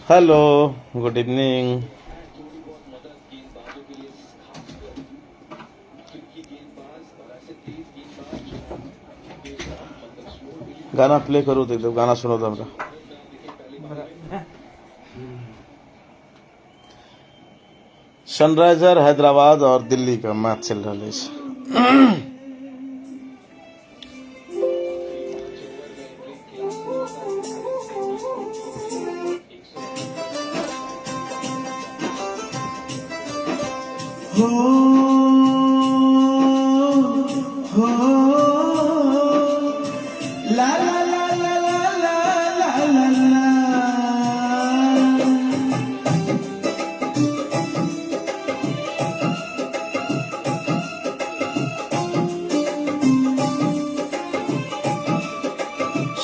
Hello good evening. गाना play करू तऽ एकदम गाना सुनू तऽ हमरा। सनराइजर हैदराबाद और दिल्ली का मैच चल रहा है। हो हो ला ला ला ला ला ला ला ला ला।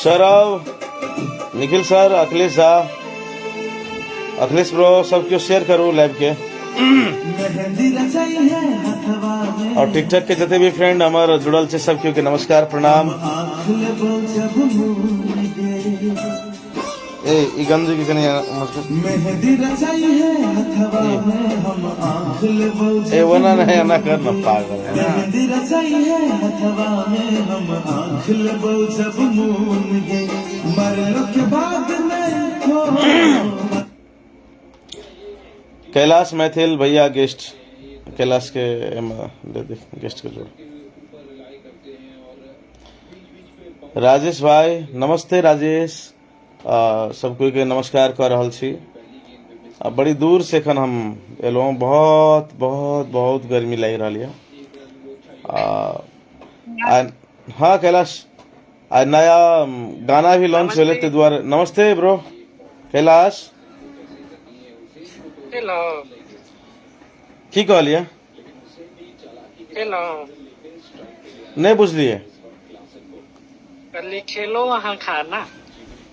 Saurav, Nikhil sir, Akhilesh Jha, Akhilesh bro, सब केओ शेयर करू लाइव के। मेहंदी रचाई है हथवा में। और टिकटॉक के जते भी फ्रेंड हमर जुड़ल छै सब केओ के नमस्कार प्रणाम। आँख लेबो जब मून गे। ए ई गंजी के कनी नमस्कार। मेहंदी रचाई है हथवा में हम आँख लेबो जब ए ओना नहीं एना कर न पागल है। मेहंदी रचाई है हथवा में हम आँख लेबो जब मून गे। मरलो के बाद में हो। कैलाश मैथिल भैया गेस्ट, कैलाश के एमे दे दे गेस्ट के जोड़। राजेश भाई नमस्ते। राजेश सब कोई के नमस्कार कर रहल छी। बड़ी दूर से एखन हम एलहुँ, बहुत बहुत बहुत गर्मी लागि रहल यऽ। हाँ कैलाश, आ नया गाना भी लॉन्च भेलै ताहि दुआरे नमस्ते ब्रो। कैलाश हेलो, की कहलियै? हेलो, नहि बुझलियै। कहली खेलो अहाँ खाना।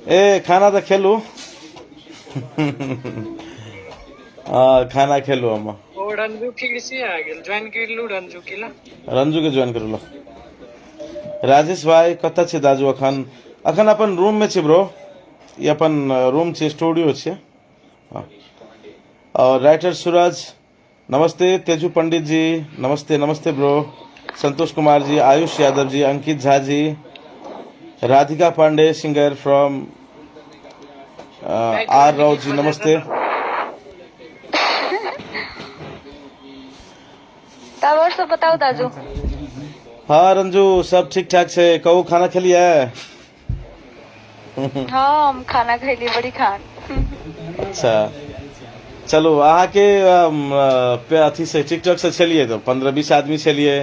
ए खाना तऽ खेलू, हाँ खाना खेलू हम। ओ रंजू फिर से आ गेल, ज्वाइन कर लू रंजू के ला। रंजू के ज्वाइन करू लो। राजेश भाई कतऽ छै दाजू अखन? अखन अपन रूम में छै ब्रो, ई अपन रूम छै, स्टूडियो छै। हाँ। और राइटर सूरज नमस्ते। तेजू पंडित जी नमस्ते, नमस्ते bro. Santosh Kumar ji, Ayush Yadav ji, Ankit Jha ji, Radhika Pandey singer from R Rao ji नमस्ते। तब और सब बताओ दाजू। हाँ रंजू सब ठीक ठाक छै, कहू खाना खेलिए? हाँ हम खाना खैली बड़ी खान। अच्छा चलू, अहाँके अथी से टिकटॉक से छलिए तऽ 15-20 आदमी छलिए।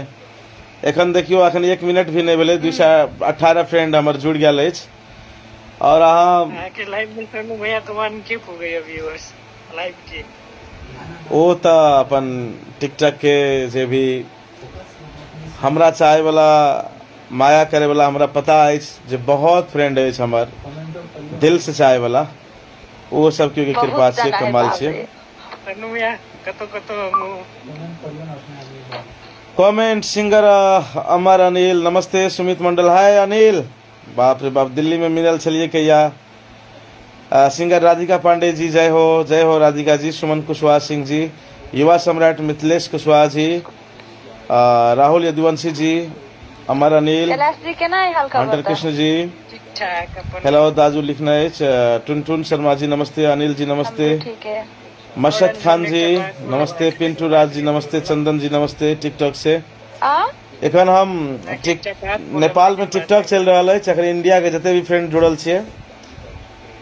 एखन देखियौ एखन 1 मिनट भी नहि भेलै, 218 फ्रेंड हमर जुड़ि गेल अछि। और अहाँ अहाँके लाइव में सनु भैया तो 1 के हो गया व्यूअर्स लाइव के। ओ तऽ अपन टिकटॉक के जे भी हमरा चाहे वाला माया करे वाला हमरा पता अछि जे बहुत फ्रेंड अछि हमर दिल से चाहे वाला, ओ सब के बहुत कृपा छै, जना है कमाल बाप छै। रे। सनु भैया कतो कतो हम कमेंट सिंगर अमर अनिल नमस्ते। सुमित मंडल हाय अनिल, बाप रे बाप दिल्ली में मिलल छलिए कहिया। सिंगर राधिका पांडे जी जय हो, जय हो राधिका जी। सुमन कुशवाहा सिंह जी, युवा सम्राट मिथिलेश कुशवाहा जी, राहुल यदुवंशी जी, अमर अनिल, कैलाश जी केना है हाल खबर? हंटर कृष्ण जी ठीक ठाक अपन। हेलो दाजू लिखना है। टुनटुन शर्मा जी नमस्ते। अनिल जी नमस्ते। हम भी ठीक है। मशद खान जी नमस्ते। पिंटू राज जी नमस्ते। चंदन जी नमस्ते टिकटॉक से। आ एखन हम नेपाल में टिकटॉक चलि रहल अछि। एखन इंडिया के जते भी फ्रेंड जुड़ल छियै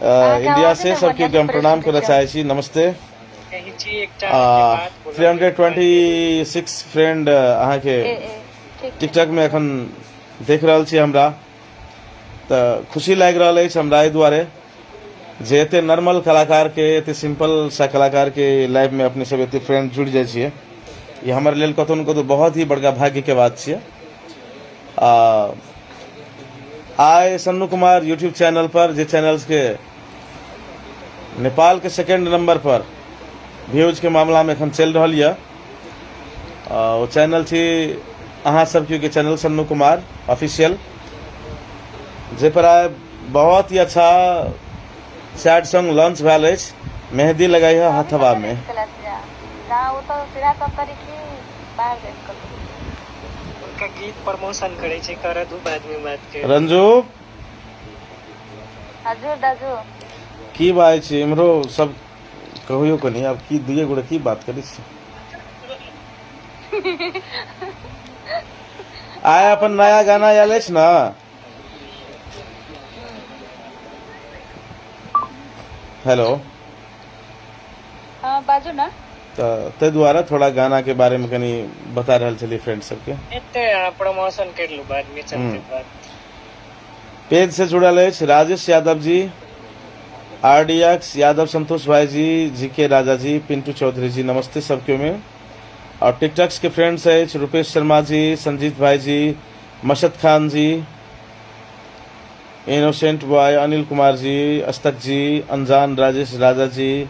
इंडिया से सबके हम प्रणाम करऽ चाहै छी, नमस्ते। कहै छी एकटा बात बोलऽ। 326 फ्रेंड अहाँके ए ए ठीक है। टिकटॉक में एखन देख रहल छी हमरा, तऽ खुशी लागि रहल अछि हमरा एहि दुआरे जे एते नॉर्मल कलाकार के, एते सिंपल सा कलाकार के लाइफ में अपने सब एते फ्रेंड जुड़ि जाइ छियै, ई हमर लेल कतौ ने कतौ बहुत ही बड़का भाग्य के बात छियै। आइ सन्नू कुमार यूट्यूब चैनल पर, जे चैनल के नेपाल के सेकेंड नंबर पर व्यूज के मामला में एखन चलि रहल यऽ, ओ चैनल छी अहाँ सब के चैनल सन्नू कुमार ऑफिशियल, जे पर आइ बहुत ही अच्छा सैड सॉन्ग लॉन्च भेल अछि, मेहंदी लगाई है हथवा में। उनका गीत प्रमोशन करे छै, कर दू बाद में बात के। रंजू हजुर दाजू। की बात छै इम्हरो सब कहियो कनी, आब की दुइये गोटे की बात करै छी। आइ अपन नया गाना आयल अछि ने। हेलो। हाँ बाजू ना। तऽ ताहि दुआरे थोड़ा गाना के बारे में कनी बता रहल छलियै फ्रेंड सबके। एते अहाँ प्रमोशन कर लू, बाद में चलते बात। पेज से जुड़ल अछि राजेश यादव जी, आरडीएक्स यादव, संतोष भाई जी, जी के राजा जी, पिंटू चौधरी जी, नमस्ते सबके में। और टिकटॉक्स के फ्रेंड्स अछि रुपेश शर्मा जी, संजीत भाई जी, मशद खान जी, इनोसेंट बॉय, अनिल कुमार जी, अस्तक जी, अनजान राजेश राजा जी,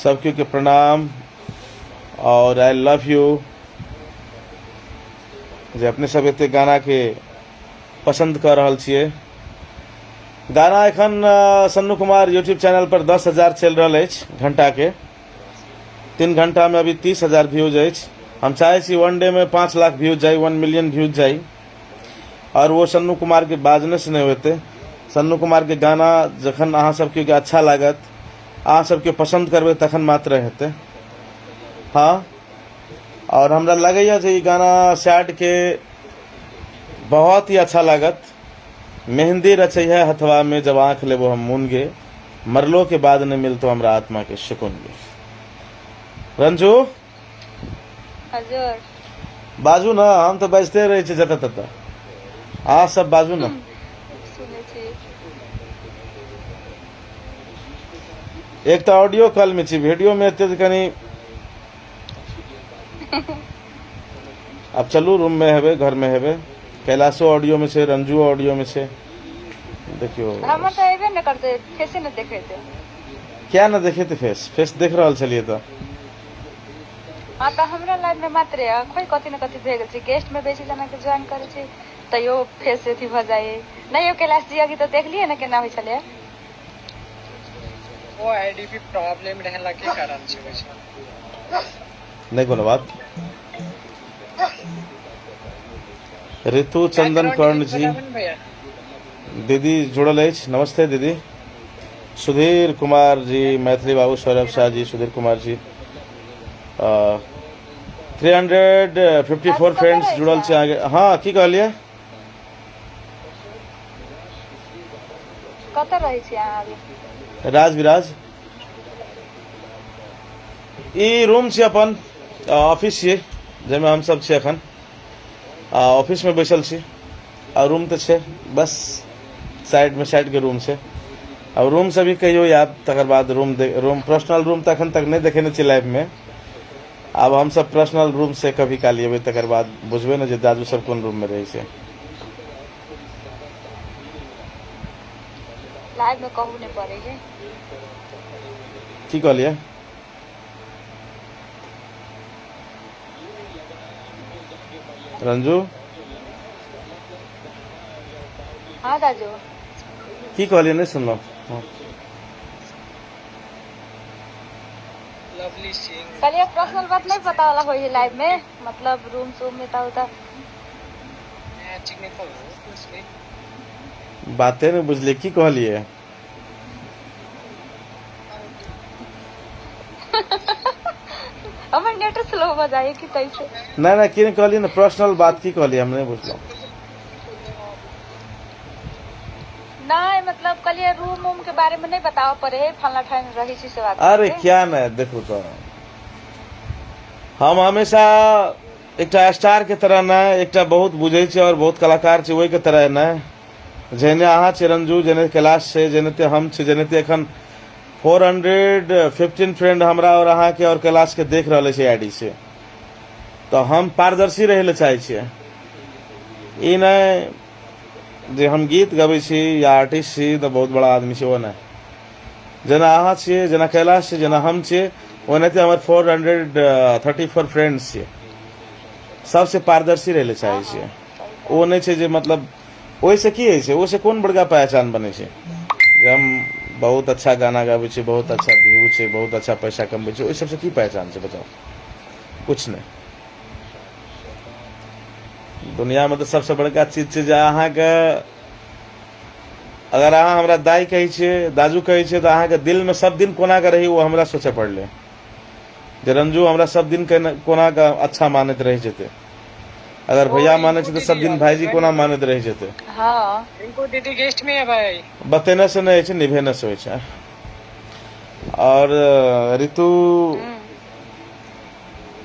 सबके के प्रणाम और I love you जे अपने सब एते गाना के पसंद कर रहल छियै। गाना एखन सन्नू कुमार यूट्यूब चैनल पर 10,000 चलि रहल अछि घंटा के, 3 घंटा में अभी 30,000 व्यूज अछि। हम चाहे छी वन डे में 5 लाख व्यूज जाय, 1 मिलियन व्यूज जाय, और वो सन्नू कुमार के बाजने से नहीं होते। सन्नू कुमार के गाना जखन अहाँ सबके अच्छा लागत, अहाँ सबके पसंद करबै तखन मात्र हेतै। हाँ, और हमरा लगैया जे ई गाना सैड के बहुत ही अच्छा लागत। मेहंदी रचै है हथवा में जब आँख लेबो हम मून गे, मरलो के बाद नहीं मिलतो हमरा आत्मा के सुकून गे। रंजू हजुर बाजू ना, हम तो बजते रहे छी जतऽ ततऽ, अहाँ सब बाजू ना। सुनै छी। एक तऽ ऑडियो कॉल में छी, वीडियो में एते कनी। अब चलू रूम में हेबै, घर में हेबै। कैलाशो ऑडियो में छै, रंजू ऑडियो में छै। देखियो हमर तऽ एबे ने करतै, फेसे ने देखेतै। क्या न देखेतै? फेस फेस देख रहल छलियै तऽ। हाँ तऽ हमरा लाइव में मात्र खोइ कथी न कथी भए गेल छै। गेस्ट में बेसी जना के ज्वाइन करै छै तैयो फेस अथी भऽ जाइ। नहि यौ कैलाश जी, अभी तऽ देखलियै ने केना होइ छलै। ओ आईडीपी प्रॉब्लम रहला के कारण छै होइ छै। नहि कोनो बात। ऋतु चंदन कर्ण जी भैया दीदी जुड़ल अछि, नमस्ते दीदी। सुधीर कुमार जी, मैथिली बाबू, सौरभ शाह जी, सुधीर कुमार जी, 354 फ्रेंड्स जुड़ल छै अहाँके। हाँ की कहलियै? कतऽ रहै छी अहाँ अभी? राज विराज। ई रूम छै अपन ऑफिस छियै जाहिमे हम सब छी एखन। ऑफिस में बैसल छी आ रूम तऽ छै बस साइड में, साइड के रूम छै। अब रूम से भी कहियो आयब तकर बाद रूम रूम पर्सनल रूम तऽ एखन तक नहि देखेने छी लाइफ में। आब हम सब पर्सनल रूम से कभी काल एबै तकर बाद बुझबै ने जे दादू सब कोन रूम में रहै छै। लाइव में कहू नहि पड़ै है। की कहलियै रंजू? हाँ दाजू की कहलियै नहि सुनलहुँ। हाँ। लवली सिंह कहलियै पर्सनल बात नहीं पता वाला होइ है लाइव में, मतलब रूम सूम में ता उता मैचिंग में तो हो उसमें बाते नहि बुझलियै की कहलियै। हमर नेट स्लो भऽ जाइ की तैसे। नहि नहि की नहि कहलियै ने, पर्सनल बात की कहलियै हम नहि बुझलहुँ। नहीं मतलब कहलियै रूम उम के बारे में नहीं बताओ पड़े है, फलना ठान रही छी से बात। अरे क्या नहि, देखू तऽ हम हमेशा एकटा स्टार के तरह नहि, एकटा बहुत बुझै छी और बहुत कलाकार छी ओहि के तरह नहि। जेहने अहाँ छी रंजू, जेहने कैलाश छै, जेहने हम छी, जेहने एखन 415 फ्रेंड हमरा और अहाँ के और कैलाश के देख रहल छै आईडी से, तऽ हम पारदर्शी रहै लए चाहै छियै। ई नहि जे हम गीत गबै छी या आर्टिस्ट छी तऽ बहुत बड़ा आदमी छी, ओ नहि। जेना अहाँ छियै, जेना कैलाश छै, जेना हम छियै, ओनाहिते हमर 434 फ्रेंड्स छियै। सबसे पारदर्शी रहै लए चाहै हँ छियै। हँ, सही ओ बात। नहि छै जे मतलब ओहिसँ की होइ छै, ओहिसँ कोन बड़का पहचान बनै छै जे हम बहुत अच्छा गाना गाबै छी, बहुत अच्छा व्यू छै, बहुत अच्छा पैसा कमबै छी, ओहि सबसँ की पहचान छै बताउ? कुछ नहि। दुनियामे तऽ सबसँ बड़का चीज छै जे अहाँके अगर अहाँ हमरा दाइ कहै छियै, दाजू कहै छियै, तऽ अहाँके दिलमे सब दिन कोना के रही ओ हमरा सोचऽ पड़लै जे रंजू हमरा सब दिन कोना के अच्छा मानैत रहि जेतै। अगर ओ भैया मानै रिंकू छै तऽ दीदी सब दिन भाईजी ज्वाइन कोना करो। मानैत रहि जेतै। हँ। रिंकू दीदी गेस्ट में है भाई। बतेने से नहि होइ छै, निभेने से होइ छै। आओर ऋतु हूँ।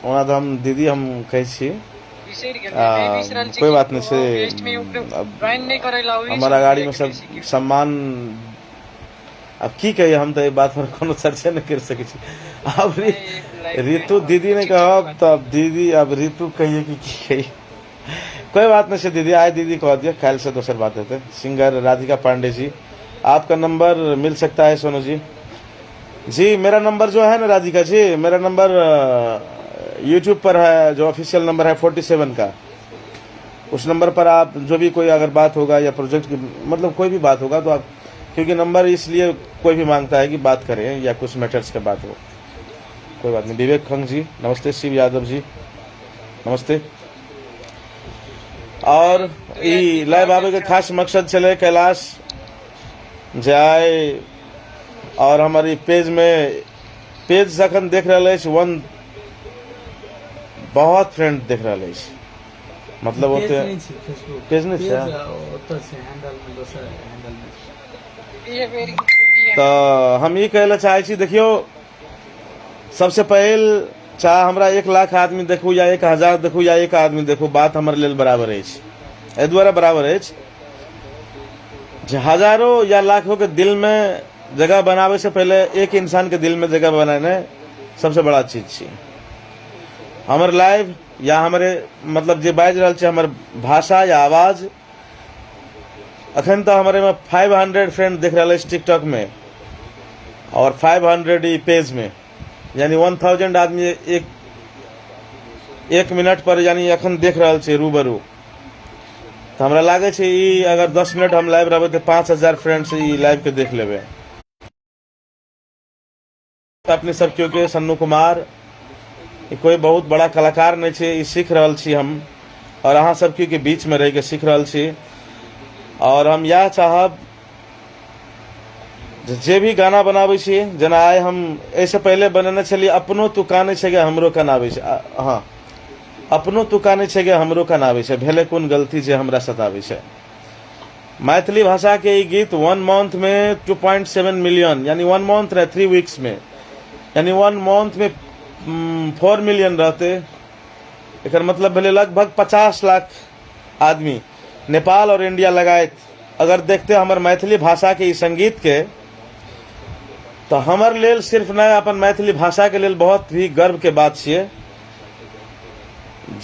ओना तऽ हम दीदी हम कहै छी। बिसरि आ गेलियै नहि बिसरल छी कोइ कि बात नहि छै। गेस्ट में ओकरो अब ज्वाइन नहि करै ला ओहि हमर से अगाड़ीमे के सब बेसी की सम्मान, आब की कहियै, हम तऽ एहि बात पर कोनो चर्चे नहि करि सकै छी। आब नहीं लाइव में। ऋतु दीदी नहि ठीक छै कोई कहब बात तऽ आब दीदी, आब ऋतु कहियै कि की कहियै? कोई बात नहीं से दीदी, आइ दीदी कह दियौ, काल्हि से दोसर बात हेतै। सिंगर राधिका पांडे जी, आपका नंबर मिल सकता है सोनू जी? जी मेरा नंबर जो है ना राधिका जी, मेरा नंबर यूट्यूब पर है, जो ऑफिशियल नंबर है 47 का, उस नंबर पर आप जो भी कोई अगर बात होगा या प्रोजेक्ट की मतलब कोई भी बात होगा तो आप, क्योंकि नंबर इसलिए कोई भी मांगता है कि बात करें या कुछ मैटर्स के बात हो। कोई बात नहीं। विवेक खंग जी नमस्ते, शिव यादव जी नमस्ते। और नहीं ई दू आदमी लाइव भऽ आबे गेल के छै। खास मकसद छलै कैलाश जाय और हमर ई पेज में, पेज जखन देख रहल अछि वन बहुत फ्रेंड देख रहल अछि, मतलब पेज ओते नहि छै फेसबुक पेज नहि पेज छै। ओतऽ छै हैंडल मे, दोसर हैंडल मे छै। ये बेर दीदी है। तऽ हम ई कहै लए चाहै छी, देखियौ सबसे पहिल चाहे हमरा 1 लाख आदमी देखू या 1000 देखू या 1 आदमी देखू, बात हमर लेल बराबर अछि। एहि दुआरे बराबर अछि जे हजारो या लाखों के दिल में जगह बनावे से पहले एक इंसान के दिल में जगह बनेनाइ सबसे बड़ा चीज छी। हमर लाइव या हमरे मतलब जे बाजि रहल छै हमर भाषा या आवाज, अखन तऽ हमर एहिमे 500 फ्रेंड देख रहल अछि टिकटॉक में और 500 ई पेज में, यानी 1000 आदमी एक एक मिनट पर यानी अखन देख रहल छै रूबरू। तऽ हमरा लागै छै ई अगर 10 मिनट हम लाइव रहबै तऽ 5000 फ्रेंड्स ई लाइव के देख लेबै। अपने सब केओ के सन्नू कुमार ई कोई बहुत बड़ा कलाकार नहि छै, ई सीख रहल छी हम और अहाँ सब केओ के बीच में रहि के सीख रहल छी। और हम इएह चाहब जे भी गाना बनाबै छी, जेना आइ हम एहिसँ पहिले बनेने छलियै अपनो तू कानै छै गे हमरो कनाबै छै, हँ अपनो तू कानै छै गे हमरो कनाबै छै, भेलै कोन गलती जे हमरा सताबै छै। मैथिली भाषा के ई गीत 1 मंथ में 2.7 मिलियन, यानी 1 मंथ रहे 3 वीक्स में, यानी 1 मंथ में 4 मिलियन रहते। एकर मतलब भेलै लगभग 50 लाख आदमी नेपाल और इंडिया लगायत अगर देखते हमर मैथिली भाषा के ई संगीत के, तो हमर लेल सिर्फ नहि अपन मैथिली भाषा के लेल बहुत ही गर्व के बात छियै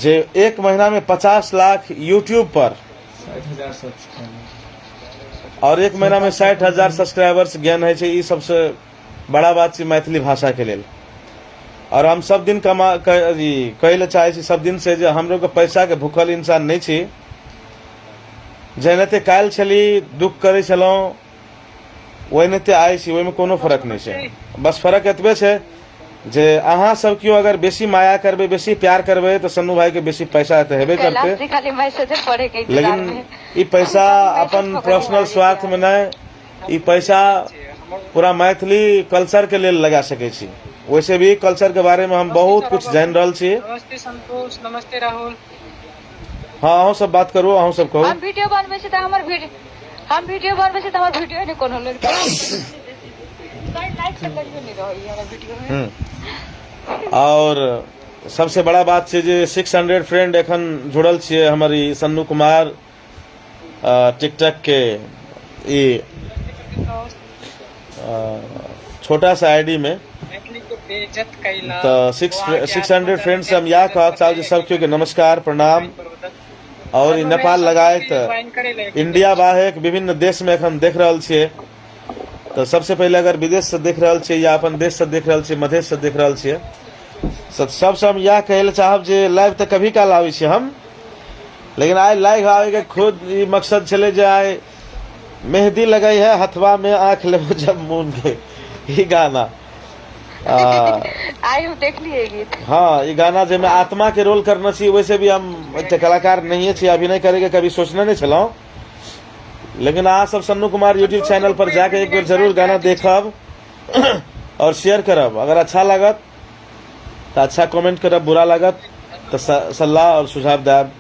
जे 1 महीना में 50 लाख यूट्यूब पर 60,000 सब्सक्राइबर और 1 महीना में 60,000 सब्सक्राइबर्स गेन होइ छै। ई सबसे बड़ा बात छै मैथिली भाषा के लेल। और हम सब दिन कमा कहै लए चाहै छी सब दिन से जे हमरो के पैसा के भूखल इंसान नहि छी। जेनाहिते काल्हि छली दुख करै छलहुँ ओहिनाहिते आइ छी, ओहिमे कोनो फर्क नहि छै। बस फर्क एतबे छै जे अहाँ सब केओ अगर बेसी माया करबै, बेसी प्यार करबै तऽ सन्नू भाई के बेसी पैसा तऽ हेबे करतै, कैलाश जी खाली मैसेज पढ़े के इंतजार लेकिन में। ई पैसा खाली मैसेज अपन पकड़े पर्सनल वाली स्वार्थ में नहि, ई पैसा पूरा मैथिली कल्चर के लेल लगा सकै छी। वैसे भी कल्चर के बारे में हम नमस्ते बहुत सौरभ कुछ बाबू, जानि रहल छी। नमस्ते संतोष, नमस्ते राहुल। हँ अहूँ सब बात करू, अहूँ सब कहू। हम वीडियो बनबै छी तऽ हमर वीडियो, हम वीडियो बनबै छी तऽ हमर वीडियो नहि कोनो लोग लाइक तऽ कहियो नहि रहैया हमरा वीडियो में। और सबसे बड़ा बात छै जे 600 फ्रेंड एखन जुड़ल छियै हमर ई सन्नू कुमार टिकटॉक के ई छोटा सा आईडी में। मैथिली के बेइज्जत कैला तऽ ओ अहाँके 600 आत्मा फ्रेंड से हम इएह कहब चाहब जे सब केओ के नमस्कार प्रणाम। और ई सन्नू भैया नेपाल संतोष लगायत जी ज्वाइन करै लए इंडिया बाहेक विभिन्न देश में एखन देख रहल छियै, तऽ सबसे पहिले अगर विदेश से देख रहल छियै या अपन देश से देख रहल छियै, मधेश से देख रहल छियै, सबसँ हम इएह कहै लए चाहब जे लाइव तऽ कभी काल आबै छी हम, लेकिन आइ लाइव आबैके खुद ई मकसद छलै जे आइ मेहदी लगै है हथवा में आँख लेबो जब मून के ई गाना आइ हम देखलियै गीत। हाँ, ई गाना जाहिमे आत्मा के रोल करने छी, वैसे भी हम एकटा कलाकार नहिए छी, अभिनय करे के कभी सोचने नहीं छलहुँ, लेकिन अहाँ सब सन्नू कुमार यूट्यूब चैनल पर जाके एक बेर जरूर गाना देखब और शेयर करब। अगर अच्छा लागत तऽ अच्छा कमेंट करब, बुरा लागत तऽ सलाह और सुझाव देब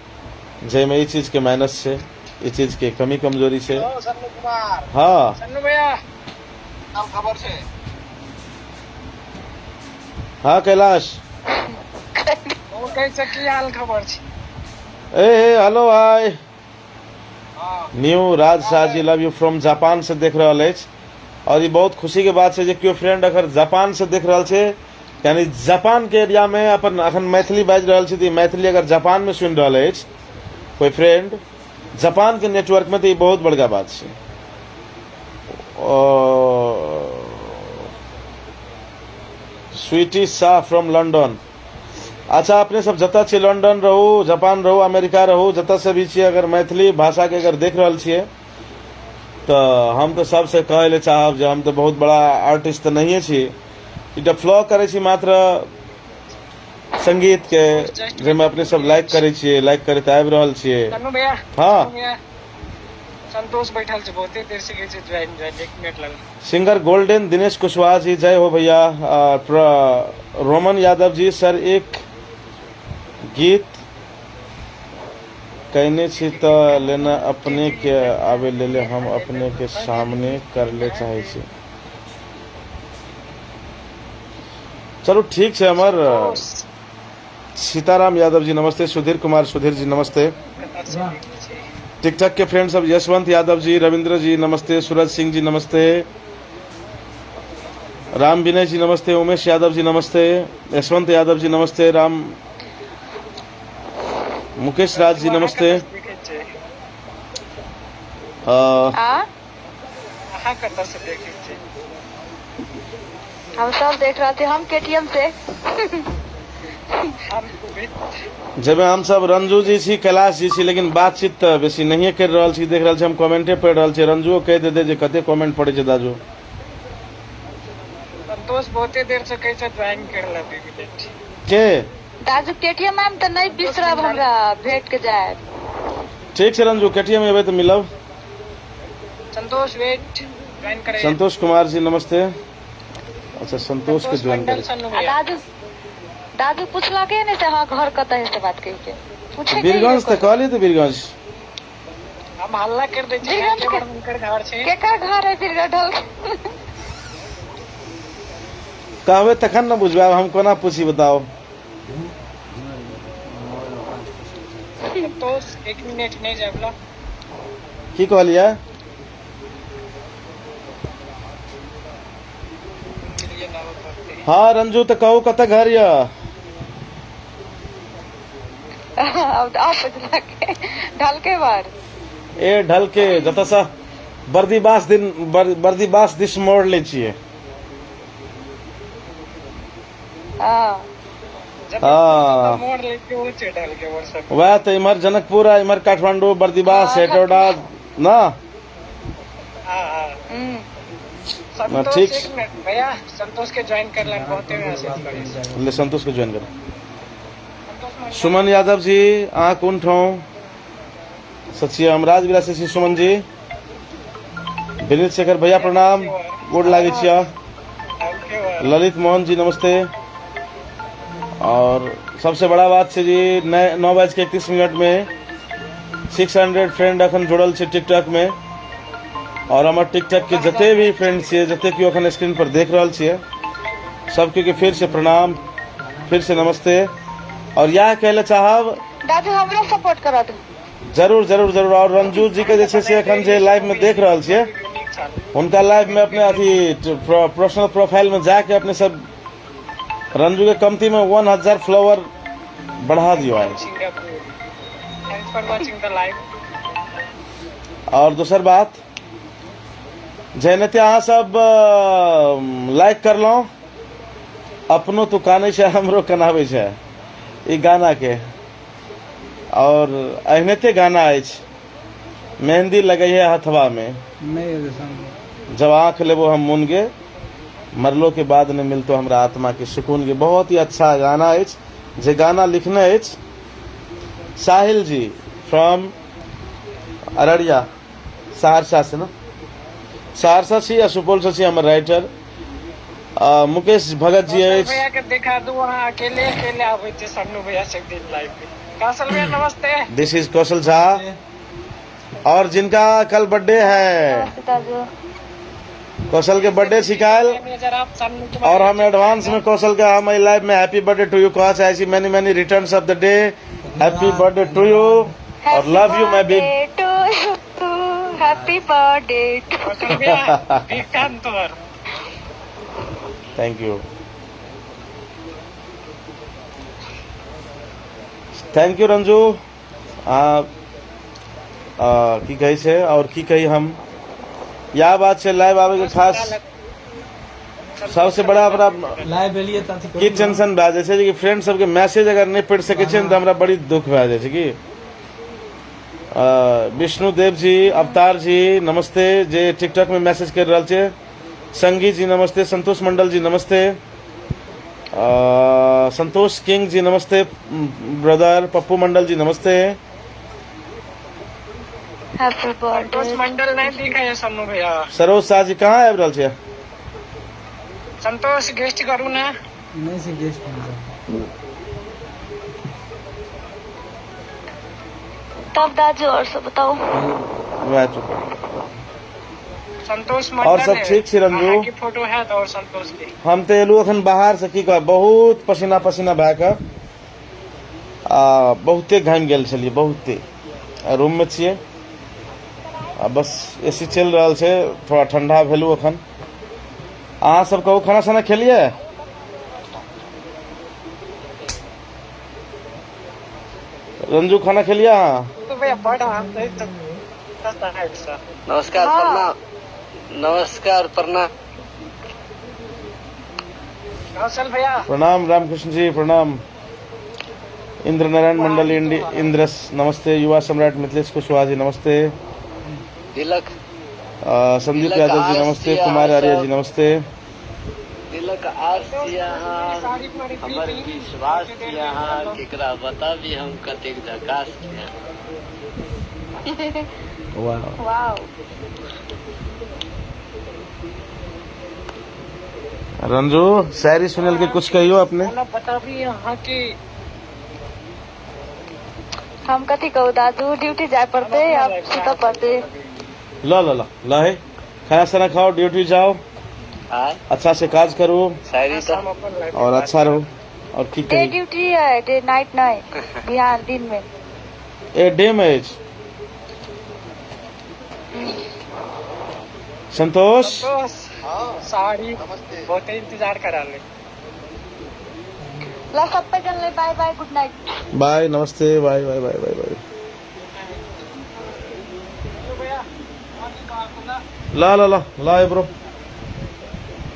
जाहिमे ई चीज के माइनस छै, ई चीज के कमी कमजोरी छै। सन्नू कुमार। हाँ। सन्नू भैया। नाम खबर छै। हाँ कैलाश। ओ कहै छै की हाल खबर छै? ए ए हेलो हाय। हाँ। New Raj Shah ji love you from Japan से देख रहल अछि और ई बहुत खुशी के बात छै जे केओ फ्रेंड अगर जापान से देख रहल छै, यानी जापान के एरिया में अपन अखन मैथिली बाजि रहल छी, तऽ ई मैथिली अगर जापान में सुनि रहल अछि कोई फ्रेंड जापान के नेटवर्क में, तऽ ई बहुत बड़का बात छै। Sweety Shah from London. अच्छा, अपने सब जतऽ छियै, लंदन रहू, जापान रहू, अमेरिका रहू, जतऽ से भी छियै, अगर मैथिली भाषाके अगर देख रहल छियै तऽ हम तऽ सबसँ कहै लए चाहब जे हम तऽ बहुत बड़ा आर्टिस्ट तऽ नहिए छी, एकटा फ्लॉ करै छी मात्र संगीतके, जाहिमे अपने सब लाइक करै छियै, लाइक करैत आबि रहल छियै। सन्नू भैया। हाँ। सन्नू भैया, संतोष बैठल छै, बहुते देर से कहै छै ज्वाइन ज्वाइन, एक मिनट लगल। सिंगर गोल्डन दिनेश कुशवाहा जी जय हो भैया। रोमन यादव जी सर एक गीत कहने छी तऽ लेना अपने के आवे लेले, हम अपने के सामने कर ले चाहे छी। चलू ठीक छै। हमर सीताराम यादव जी नमस्ते, सुधीर कुमार सुधीर जी नमस्ते, टिकटॉक के फ्रेंड सब यशवंत यादव जी, रविंद्र जी नमस्ते, सूरज सिंह जी नमस्ते, राम विनय जी नमस्ते, उमेश यादव जी नमस्ते, यशवंत यादव जी नमस्ते, राम मुकेश राज जी नमस्ते। अहाँ कतऽ से देखै छी? हम सब देख रहल छी, हम केटीएम से। हम भी। जाहिमे हमसब रंजू जी छी, कैलाश जी छी, लेकिन बातचीत तऽ बेसी नहिए करि रहल छी, देख रहल छी हम कमेंटे पढ़ि रहल छी। रंजुओ कहि देतै जे कते कमेंट पढ़ै छै दाजू। संतोष बहुते देर से कहै छै ज्वाइन कर ले 2 मिनट। के दाजू केटीएम आम तऽ नहि बिसरब, हमरा भेट के जायब। ठीक छै रंजू, केटीएम एबै तऽ मिलब। संतोष वेट, ज्वाइन करे। संतोष कुमार जी नमस्ते। अच्छा, संतोष के संतोष ज्वाइन मंडल करै। सन्नू आ भैया। दादू, दादू पुछलके नहि से हाँ घर कतऽ है से बात कहि के पूछे के बीरगंज तऽ कहलियै तऽ बीरगंज। हम हल्ला कर दै छी। बीरगंज के के हुनकर घर छै। केकर घर है बीरगंज ढल? कहबै तखन ने बुझबै, आब हम कोना पूछी बताउ। संतोष एक मिनट नहि जाबला। की कहलियै? के लिए ना करते। हाँ रंजू, तऽ कहू कतऽ घर यऽ? अब आब पुछलके ढलके बार। ए ढलके जतऽसँ बर्दीबास दिन बर्दीबास दिस मोड़ लै छियै। हाँ। जब हाँ। मोड़ लेके वो छै ढल के वर सब। वएह तऽ इम्हर जनकपुर आ इम्हर काठमांडू, बर्दीबास, हाँ। हेटौडा ना। हाँ हाँ। संतोष ठीक। एक मिनट भैया, संतोष के ज्वाइन कर लन, बहुते मैसेज करे। ले संतोष के ज्वाइन कर। संतोष मंडल। सुमन यादव जी अहाँ कोन ठाउँ सचिव? हम राज विरासत छी सुमन जी। विनीत शेखर भैया प्रणाम, गोर लागै छियै। ढल के वर। ललित मोहन जी नमस्ते। और सबसे बड़ा बात छै जी 9:31 में 600 फ्रेंड अखन जुड़ल छै टिकटॉक में, और हमर टिकटॉक के जते भी फ्रेंड छियै, जते केओ अखन स्क्रीन पर देख रहल छियै, सबके के फिर से प्रणाम, फिर से नमस्ते। और इएह कहै लए चाहब दादू हमरो सपोर्ट करत। जरूर जरूर जरूर। और रंजू जी के जे छै से अखन जे लाइव में देख रहल छियै, नीक छल। हुनका लाइव में अपने अथी पर्सनल प्रोफाइल में जाके अपने सब रंजू के कमती में 1000 फॉलोअर बढ़ा दियो आइ। Singapore, thanks for watching the live. और दोसर बात जेनाहिते अहाँ सब लाइक करलहुँ, अपनो तू कानै छै हमरो कनाबै छै ई गाना के और एहनते गाना अछि मेहंदी लगै है हथवा में नहि एबै संग जब आंख लेबो हम मुन गे मरलो के बाद नहीं मिलतो हमरा आत्मा के सुकून गे। बहुत ही अच्छा गाना अछि जे गाना लिखने अछि साहिल जी फ्रॉम अररिया सहरसा से ना, सहरसा छी या सुपौल से छी हमर राइटर मुकेश भगत जी कौशल अछि। भैया के देखा दू अहाँ अकेले अकेले आबै छै सन्नू भैया से दिन लाइव पे। कौशल भैया नमस्ते। This is Kaushal Jha और जिनका कल बर्थडे है। नमस्ते दाजू। कौशल के बर्थडे छी काल्हि मैनेजर आप सन्नू कुमार और हम एडवांस में कौशल के हम एहि लाइव में हैप्पी बर्थडे टू यू कह चाहे छी। Many many returns of the day, happy birthday to you और love you my big. To you, happy birthday to. Kaushal भैया बिग फैन तोहर। Thank you, thank you Ranju. आ, आ, की कहै छै और की कही हम, इएह बात छै लाइव आबै के खास सबसे बड़ा हमरा लाइव एलियै तऽ अथी की टेंशन भए जाइ छै जे कि फ्रेंड सबके मैसेज अगर नहि पढ़ि सकै छियै ने तऽ हमरा बड़ी दुख भए जाइ छै। की विष्णु देव जी, अवतार जी नमस्ते, जे टिकटॉक में मैसेज कर रहल छै। संगी जी नमस्ते, संतोष मंडल जी नमस्ते, संतोष किंग जी नमस्ते ब्रदर, पप्पू मंडल जी नमस्ते। हैप्पी संतोष बर्थडे। मंडल नहीं दिखा है सन्नू भैया। सरोज शाह जी कहाँ आबि रहल छै? संतोष गेस्ट करू ना। नहि से गेस्ट नहि। तब दाजू और सब बताउ। वएह चुप। संतोष मंडल और सब ठीक छी रंजू? अहाँके फोटो है तो और संतोष के। हम तऽ एलहुँ अखन बाहर से, की कहब, बहुत पसीना पसीना भए कऽ आ बहुते घामि गेल छलियै बहुते। आ रूम में छियै आ बस एसी चलि रहल छै, थोड़ा ठंडा भेलहुँ अखन। अहाँ सब कहू, खाना साना खेलियै? रंजू खाना खेलियै अहाँ? तो भैया बड़ हम तो तो नमस्कार। हाँ। प्रणाम, नमस्कार, प्रणाम। कौशल भैया प्रणाम रामकृष्ण जी प्रणाम। इंद्र नारायण मंडल इंद्र नमस्ते। युवा सम्राट मिथिलेश कुशवाहा जी नमस्ते। तिलक संदीप तिलक यादव जी आज नमस्ते। छियै कुमार अहाँ आर्य सब जी नमस्ते। तिलक आज छियै अहाँ, हमर विश्वास छियै अहाँ, केकरा बताबी हम कतेक झकास छियै। वाह वाओ रंजू शायरी सुनल के कुछ कहियो अपने। हमरा बताबी अहाँ की। हम कथी कहू दादू, ड्यूटी जाय पड़ते, आब सुतऽ पड़ते। ल ल ल ल हे, खाना साना खाओ, ड्यूटी जाओ, आय अच्छा से काज करू शायरी तऽ हम अपन लाइफ और अच्छा रहो। और की डे कही। ड्यूटी है, डे नाइट नहीं, बिहान दिन में। ए डे में अछि। संतोष संतोष साड़ी बहुते इंतजार करा ले। ल सबै जनलाई bye bye, good night. Bye, नमस्ते, bye bye bye bye bye. ल ल ल ल हे ब्रो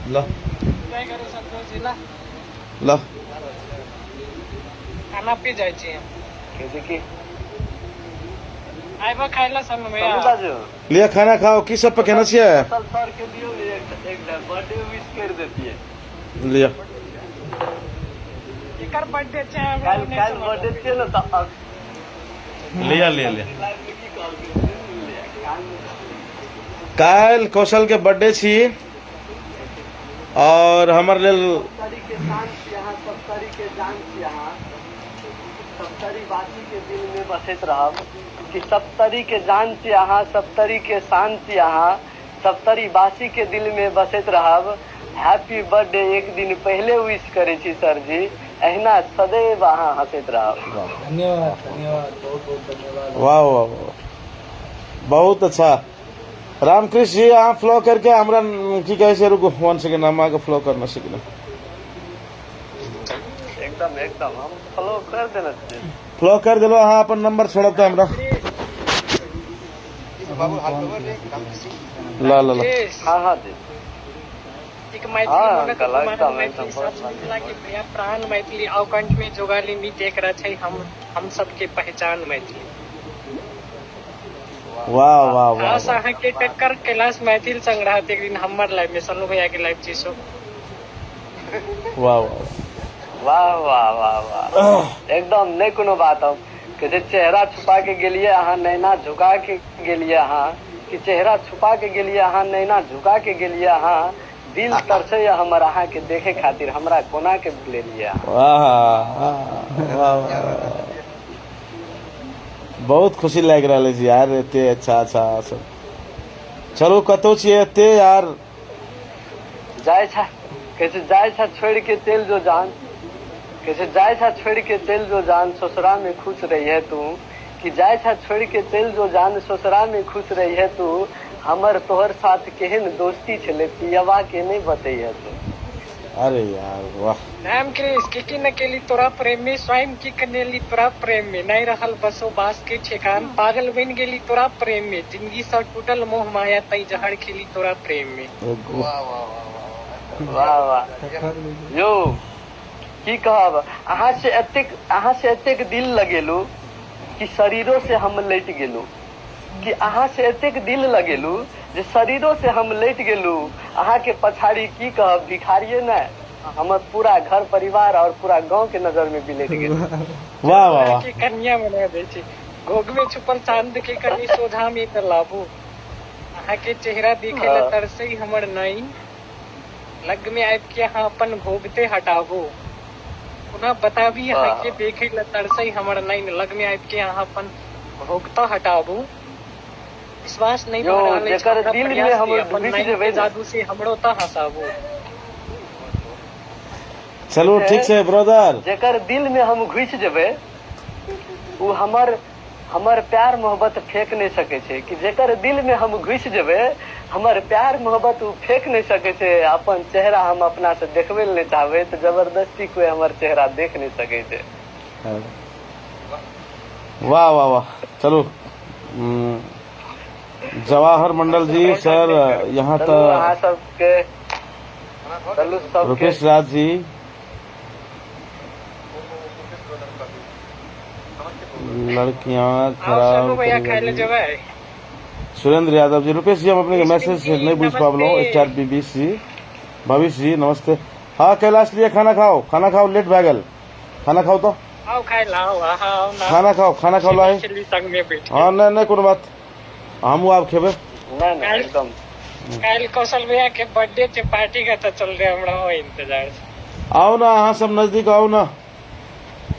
ल। एन्जॉय करू संतोष जी ल। ल खाना पी जाइ छी। देखी आइबो खाइ ल सन्नू भैया। सन्नू दाजू लिअ खाना खाओ। की सब पकेने छियै? कौशल सर के दियौ ने एकटा बर्थडे विश कर देतियै। लिअ। केकर बर्थडे छै हमरा काल्हि नहि काल्हि समझ बर्थडे आबै। छियै ने तऽ लिअ लिअ लिअ। लाइव में की कहलकै से सुनलियै कान में। काल्हि कौशल के बर्थडे छी और हमर लेल सप्तरी के शान छी अहाँ, सप्तरी के जान छी अहाँ, सप्तरी वासी के दिल में बसैत रहब कि सप्तरी के जान छी अहाँ, सप्तरी के शान छी अहाँ, सप्तरी वासी के दिल में बसैत रहब। हैप्पी बर्थडे एक दिन पहिले विश करै छी सर जी, एहिना सदैव अहाँ हँसैत रहब। धन्यवाद धन्यवाद, बहुत बहुत धन्यवाद। वाह वाह वाह, बहुत अच्छा। रामकृष्ण जी अहाँ फ्लो करके हमरा की कहै छै, रुकू वन सेकेंड, हम अहाँके फ्लो करना सिखलहुँ। एकदम एकदम हम फॉलो कर देने छियै। फ्लो कर देलहुँ, अहाँ अपन नंबर छोड़ब तऽ हमरा। ल ल ल। राकेश हाँ हाँ जी। एक मैथिली हाँ मनक अंकल गुमान एकदम मैथिली एकदम बहुत सच बढ़िया मिथिला के बहुत प्रिय प्राण मैथिली अवकंठ में जोगाली मीत एकरा छै हम सबके पहचान मैथिली। वाह वाह वाह खास वाह अहाँ के टक्कर कैलाश मैथिल संग रहत एक दिन हमर लाइफ में, सन्नू भैया के लाइव छी सो। वाह वाह वाह वाह वाह वाह एकदम नहीं कोनो बात। हम कहै छै चेहरा छुपा के गेलिए अहाँ, नैना झुका के गेलिए अहाँ, कि चेहरा छुपा के गेलिए अहाँ, नैना झुका के गेलिए अहाँ, दिल तरसैया हमर अहाँ के देखे खातिर, हमरा कोना के भुलेलिए अहाँ। वाह वाह वाह, बहुत खुशी लागि रहल अछि यार, एते अच्छा अच्छा सब। चलू कतौ छियै एते यार। जाइ छा कहै छै जाइ छा छोड़ के चलि जो जान, कहै छै जाइ छा छोड़ के चलि जो जान, ससुरा में खुश रही है तू, कि जाइ छा छोड़ के चलि जो जान, ससुरा में खुश रही है तू, हमर तोहर साथ केहन दोस्ती छलै पियवा के नहीं बतैहे तू। अरे यार वाह। नाम क्रिस की की न केली तोरा प्रेम में, स्वयं की कनेली तोरा प्रेम में, नहीं रहल बसो बास के ठेकान, पागल बन गेली तोरा प्रेम में, जिंदगी से टूटल मोह माया तई जहर खेली तोरा प्रेम में। वाह वाह वाह वाह वाह वाह यौ की कहब, अहाँ से एतेक, अहाँ से एतेक दिल लगेलू कि शरीरो से हम लैट गेलू, कि अहाँ से एतेक दिल लगेलू जे शरीरो से हम लैट गेलू, अहाँ के पछाड़ी की कहब भिखारिये ने हमर पूरा घर परिवार और पूरा गांव के नजर में बिलट गेल। वाह वाह वाह के कन्या बना दै छै, गोग में छुपल चांद के कनी सोझा में त लाबू, अहाँ के चेहरा देखे ला तरसै हमर नैन, लग में आबि के अहाँ अपन घोघते हटाबू, पुनः बताबी अहाँ के देखे ला तरसै हमर नैन, लग में आबि के अहाँ अपन घोघता हटाबू, विश्वास नहीं यौ भऽ रहल अछि जेकर हमरा दिल में प्रयास हम के, अपन ढुकि नैन के जेबै ने। जादू से हमरो त हंसाबू। चलू ठीक छै ब्रदर। जेकर दिल में हम घुसि जेबै ओ हमर हमर प्यार मोहब्बत फेंक नहीं सकै छै, कि जेकर दिल में हम घुसि जेबै हमर प्यार मोहब्बत ओ फेंक नहीं सकै छै, अपन चेहरा हम अपना से देखबै लए नहीं चाहबै तऽ जबरदस्ती कोई हमर चेहरा देख नहीं सकै छै। वाह वाह वाह। चलू जवाहर मंडल जी सर यहाँ चलू अहाँ तऽ सबके, चलू सबके रुपेश राज जी, लड़कियां आओ खराब सन्नू भैया खाय लए करेगा जी। जेबै। सुरेंद्र यादव जी, रुपेश जी हम अपने के मैसेज जी, नहीं बुझ नमस्ते। पाबलहुँ। स्टार बीबीस जी, भविष्य जी नमस्ते। हाँ कैलाश लिए खाना खाओ, खाना खाओ, लेट भए गेल, खाना खाओ तो आओ खाय ला, आओ अहाँ आओ ना, खाना खाओ, खाना खाओ लाए। खेली संग में बैठ के। हाँ नहीं नहीं कोनो बात, हमहूँ आब खेबै। नहीं नहीं एकदम। काल्हि कौशल भैया के बर्थडे छै, पार्टी के तऽ चल रहे हमरा ओ इंतजार छै। आउ ना अहाँ सब नजदीक आउ ना,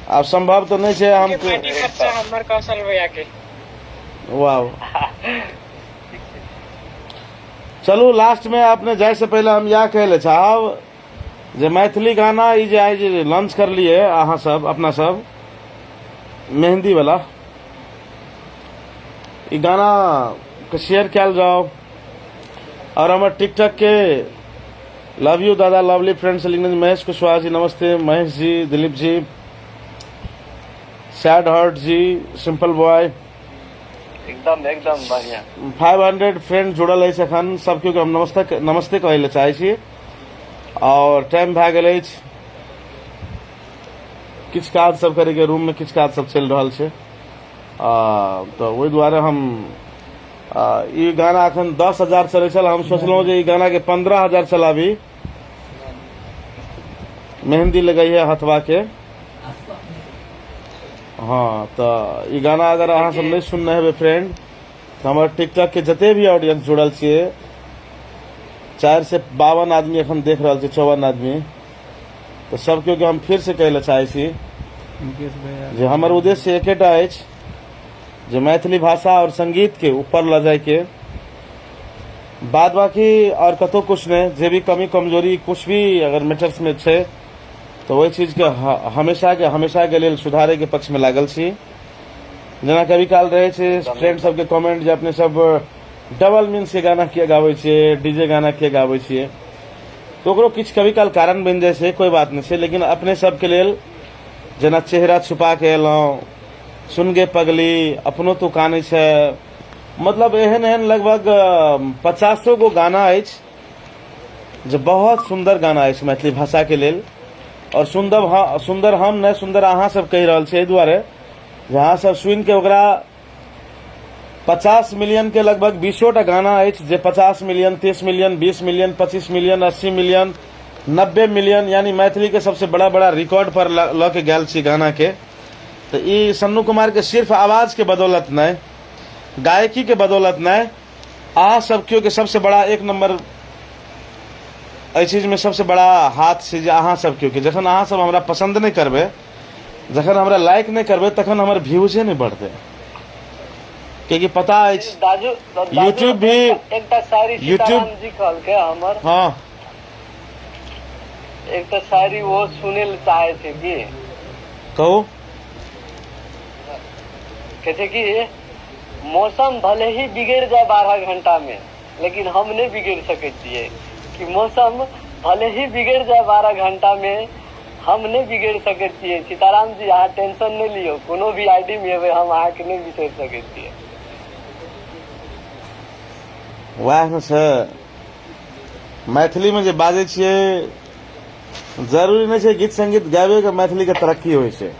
आब संभव तऽ नहि छै हम के पार्टी खर्चा हमर कौशल भैया के। वाह। चलू लास्ट में अपने जाय से पहले हम इएह कहै लए चाहब जे मैथिली गाना ई जे आइ जे लॉन्च करलियै अहाँ सब अपना सब मेहंदी वाला ई गाना के शेयर कयल जाओ। और हमर टिकटॉक के लव you दादा लवली फ्रेंड से लिखने महेश कुशवाहा जी नमस्ते, Mahesh ji, Dilip ji, sad heart ji, simple boy, एकदम एकदम बढ़िया। 500 फ्रेंड जुड़ल अछि एखन, सब केओ के हम नमस्ते नमस्ते कहै लए चाहै छी। और टाइम भए गेल अछि, किछु काज सब करैके रूम में किछु काज सब चलि रहल छै, तऽ ओहि दुआरे हम ई गाना एखन 10,000 चलै छल, हम सोचलहुँ जे ई गाना के 15,000 चलाबी। मेहंदी लगैहे हथवा के। हाँ तऽ ई गाना अगर अहाँ सब नहि सुनने हेबै फ्रेंड, तऽ हमर टिकटॉक के जते भी ऑडियंस जुड़ल छियै, 452 आदमी एखन देख रहल छै, 54 आदमी, तऽ सब केओ के हम फिर से कहै लए चाहै छी मुकेश भैया जे हमर उद्देश्य एकेटा अछि जे मैथिली भाषा और संगीत के ऊपर लऽ जायके, बाद बाकी और कतौ कुछ नहि, जे भी कमी कमजोरी कुछ भी अगर मैटर्स में छै तऽ ओहि चीजके हमेशा के लेल सुधारे के पक्ष में लागल छी। जेना कभी काल रहै छै फ्रेंड सबके कमेंट जे अपने सब डबल मीन्स के गाना किया गाबै छियै, डीजे गाना किया गाबै छियै, तऽ ओकरो किछु कभी काल कारण बनि जाइ छै, कोइ बात नहि छै। लेकिन अपने सबके लेल जेना चेहरा छुपा के एलहुँ, सुन गे पगली, अपनो तू कानै छै, मतलब एहन एहन लगभग 50 गो गाना अछि जे बहुत सुन्दर गाना अछि मैथिली भाषाके लेल। आओर सुन्दर सुन्दर हम नहि, सुन्दर अहाँ सब कहि रहल छी एहि दुआरे जे अहाँ सब सुनिके ओकरा 50 मिलियन के लगभग 20 टा गाना अछि जे 50 million, 30 million, 20 million, 25 million, 80 million, 90 million, यानी मैथिली के सबसे बड़ा बड़ा रिकॉर्ड पर लऽ के गेल छी गाना के। तऽ ई सन्नू कुमार के सिर्फ आवाज के बदौलत नहि, गायकी के बदौलत नहि, अहाँ सब केओ के सबसे बड़ा एक नंबर एहि चीज में सबसे बड़ा हाथ छै जे अहाँ सब केओ के। जखन अहाँ सब हमरा पसंद नहि करबै, जखन हमरा लाइक नहि करबै, तखन हमर व्यूजे नहि बढ़तै। कियाकि पता अछि दाजू, दाजू, यूट्यूब भी एकटा शायरी यूट्यूब सीताराम जी कहलकै हमर। हाँ। एकटा शायरी वो सुनै लए चाहे छै की? कहू। कहै छै कि मौसम भले ही बिगड़ जाए 12 घंटा में, लेकिन हम नहीं बिगड़ सकै छियै। कि मौसम भले ही बिगड़ जाए 12 घंटा में, हम नहीं बिगड़ सकै छियै। सीताराम जी अहाँ टेंशन नहीं लियौ, कोनो भी आईडी में एबै हम अहाँके नहीं बिसरि सकै छियै। वएह ने छै, मैथिली में जे बाजै छियै जरूरी नहि छै गीत संगीत गाबे के मैथिली के तरक्की होइ छै।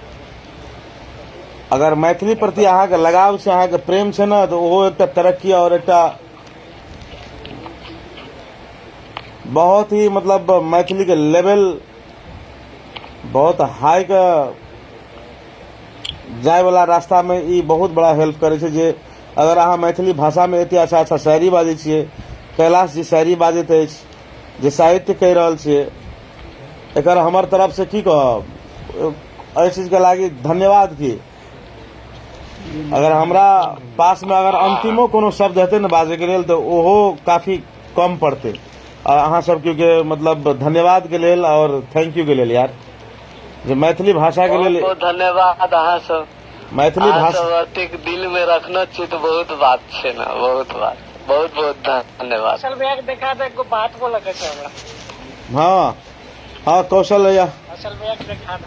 अगर मैथिली प्रति अहाँके लगाव छै, अहाँके प्रेम छै ने, तऽ ओहो एकटा तरक्की और एकटा बहुत ही मतलब मैथिली के लेवल बहुत हाई के जाय वाला रास्ता में ई बहुत बड़ा हेल्प करै छै। जे अगर अहाँ मैथिली भाषा में एते अच्छा अच्छा शायरी बाजै छियै, कैलाश जी शायरी बाजैत अछि, जे साहित्य कहि रहल छियै, एकर हमर तरफ से की कहब, एहि चीज के लागी धन्यवाद। की अगर हमरा पास में अगर अंतिमो कोनो शब्द हेतै ने बाजै के लेल, तऽ ओहो काफी कम पड़तै। आ अहाँ सबके के मतलब धन्यवाद के लेल और thank you के लेल यार, जे मैथिली भाषा के लेल बहुत धन्यवाद। अहाँ सब मैथिली अहाँ भाषा सब अतेक दिल में रखने छी तऽ बहुत बात छै ने, बहुत बात। बहुत बहुत धन्यवाद। कौशल भैया के देखा दे, एगो बात बोलऽ के छै हमरा। हाँ हाँ, कौशल भैया। कौशल भैया के देखा दे,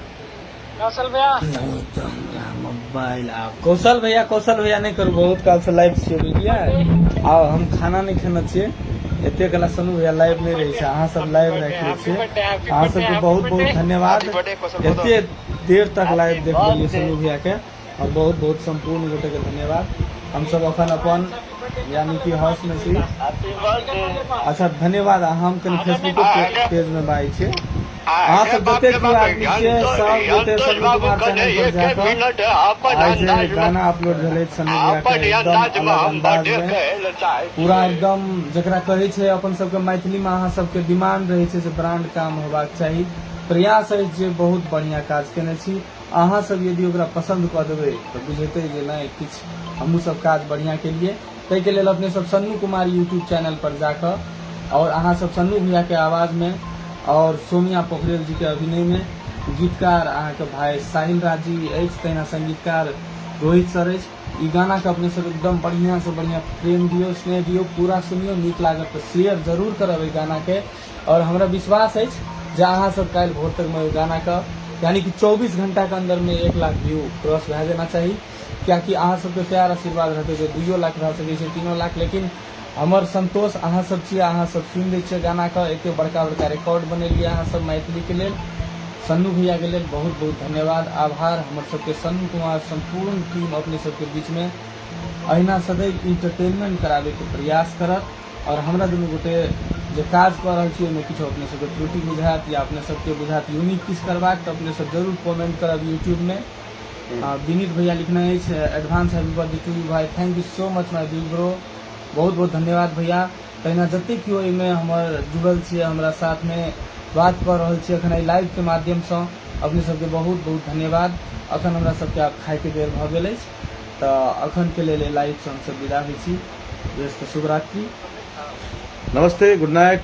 कौशल भैया। नहीं तऽ हमरा मोबाइल आब कौशल भैया, कौशल भैया नहि करू, बहुत काल से लाइव छियै, बुझलियै? आ हम खाना नहि खेने छियै। एते कला सनू भैया लाइव नहि रहै छै, अहाँ सब लाइव राखि लै छियै। अहाँ सबके बहुत बहुत धन्यवाद, एते देर तक लाइव देख लेलियै सनू भैया के, और बहुत बहुत सम्पूर्ण गोटे के धन्यवाद। हमसब अखन अपन यानी कि हाउस में छी। अच्छा धन्यवाद। हम कनि फेसबुको पेज में बाजै छियै। अहाँ सब जतेक भी आदमी छियै सब गोटे सन्नू कुमार चैनल पर जाकऽ आइ जे गाना अपलोड भेलै सन्नू भैया के, एकदम अलग अंदाज में, पूरा एकदम जकरा कहै छै अपन सबके मैथिली में अहाँ सबके डिमांड रहै छै जे ब्रांड काम होबाक चाही। प्रयास अछि जे बहुत बढ़िया काज केने छी। अहाँ सब यदि ओकरा पसंद कऽ देबै तऽ बुझेतै जे नहि किछु हमहूँ सब काज बढ़िया केलियै। ताहिके लेल अपने सब सन्नू कुमार यूट्यूब चैनल पर जाकऽ और अहाँ सब सन्नू भैया के आवाज में और सोनिया पोखरेल जी के अभिनय में, गीतकार अहाँके भाई साहिल राज जी अछि, तहिना संगीतकार रोहित सर अछि, ई गाना के अपने सब एकदम बढ़िया से बढ़िया प्रेम दियौ, स्नेह दियौ, पूरा सुनियौ। नीक लागत तऽ शेयर जरूर करब एहि गाना के, और हमरा विश्वास अछि जे अहाँ सब काल्हि भोर तक में ओहि गाना के यानी कि 24 घंटा के अंदर में 1 लाख व्यू क्रॉस भए जाना चाही। कियाकि अहाँ सबके प्यार आशीर्वाद रहतै तऽ 2 लाख भए सकै छै, 3 लाख, लेकिन हमर संतोष अहाँ सब छियै। अहाँ सब सुनि दै छियै गाना के, एते बड़का बड़का रिकॉर्ड बनेलियै अहाँ सब मैथिली के लेल। सन्नू भैया के लेल बहुत बहुत धन्यवाद, आभार। हमर सबके सन्नू कुमार संपूर्ण टीम अपने सबके बीच में अहिना सदैव इंटरटेनमेंट कराबे के प्रयास करत। और हमरा दुनू गोटे जे काज कऽ रहल छी ओहिमे किछु अपने सबके त्रुटि बुझायत या अपने सबके बुझायत यूनिक किछु करबाक, तऽ अपने सब जरूर कमेंट करब यूट्यूब में। विनीत भैया लिखने अछि advance happy birthday to you भाई, thank you so much my big bro, बहुत बहुत धन्यवाद भैया। तहिना जतेक केओ एहिमे हमर जुड़ल छियै, हमरा साथमे बात कऽ रहल छी एखन एहि लाइवके माध्यमसँ, अपने सबके बहुत बहुत धन्यवाद। अखन हमरा सबके आब खायके बेर भऽ गेल अछि, तऽ अखनके लेल एहि लाइवसँ हमसब विदा होइ छी। व्यस्त, शुभरात्रि, नमस्ते, गुड नाइट।